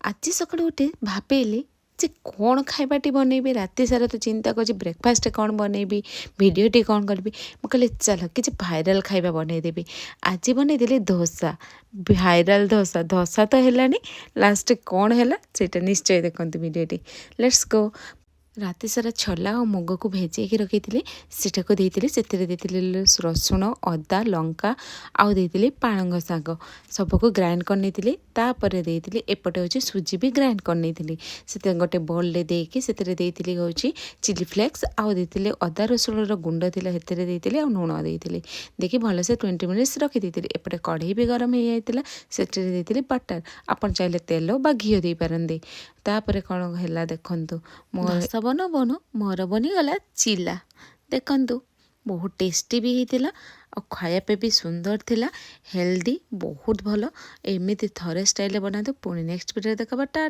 ଆଜି ସକାଳୁ ଉଠି ଭାବିଲି ଯେ କ'ଣ ଖାଇବାଟି ବନେଇବି। ରାତି ସାରା ତ ଚିନ୍ତା କରୁଛି, ବ୍ରେକଫାଷ୍ଟ କ'ଣ ବନେଇବି, ଭିଡ଼ିଓଟି କ'ଣ କରିବି। ମୁଁ କହିଲି, ଚାଲ କିଛି ଭାଇରାଲ୍ ଖାଇବା ବନେଇଦେବି। ଆଜି ବନେଇଦେଲି ଦୋସା, ଭାଇରାଲ୍ ଦୋସା। ଦୋସା ତ ହେଲାନି, ଲାଷ୍ଟ କ'ଣ ହେଲା ସେଇଟା ନିଶ୍ଚୟ ଦେଖନ୍ତୁ ଭିଡ଼ିଓଟି। Let's go. ରାତି ସାରା ଛୋଲା ଆଉ ମୁଗକୁ ଭେଜେଇକି ରଖିଥିଲି, ସେଟାକୁ ଦେଇଥିଲି। ସେଥିରେ ଦେଇଥିଲି ରସୁଣ, ଅଦା, ଲଙ୍କା ଆଉ ଦେଇଥିଲି ପାଳଙ୍ଗ ଶାଗ। ସବୁକୁ ଗ୍ରାଇଣ୍ଡ କରିନେଇଥିଲି। ତାପରେ ଦେଇଥିଲି, ଏପଟେ ହେଉଛି ସୁଜି ବି ଗ୍ରାଇଣ୍ଡ କରିନେଇଥିଲି। ସେଥିରେ ଗୋଟେ ବୋଲ୍ରେ ଦେଇକି ସେଥିରେ ଦେଇଥିଲି ହେଉଛି ଚିଲି ଫ୍ଲେକ୍ସ ଆଉ ଦେଇଥିଲି ଅଦା ରସୁଣର ଗୁଣ୍ଡ ଥିଲା, ସେଥିରେ ଦେଇଥିଲି ଆଉ ଲୁଣ ଦେଇଥିଲି। ଦେଇକି ଭଲସେ 20 ମିନିଟ୍ସ ରଖିଦେଇଥିଲି। ଏପଟେ କଢ଼େଇ ବି ଗରମ ହେଇଯାଇଥିଲା। ସେଥିରେ ଦେଇଥିଲି ବଟର୍। ଆପଣ ଚାହିଁଲେ ତେଲ ବା ଘିଅ ଦେଇପାରନ୍ତି। ତାପରେ କ'ଣ ହେଲା ଦେଖନ୍ତୁ। ମୋର ଦୋସା ବନଉ ବନଉ ମୋର ବନିଗଲା ଚିଲା। ଦେଖନ୍ତୁ, ବହୁତ ଟେଷ୍ଟି ବି ହେଇଥିଲା ଆଉ ଖାଇବା ପାଇଁ ବି ସୁନ୍ଦର ଥିଲା, ହେଲ୍ଦି, ବହୁତ ଭଲ। ଏମିତି ଥରେ ଷ୍ଟାଇଲ୍ରେ ବନାନ୍ତୁ। ପୁଣି ନେକ୍ସଟ ଭିଡ଼ିଓରେ ଦେଖାହେବା। ଟାଟା।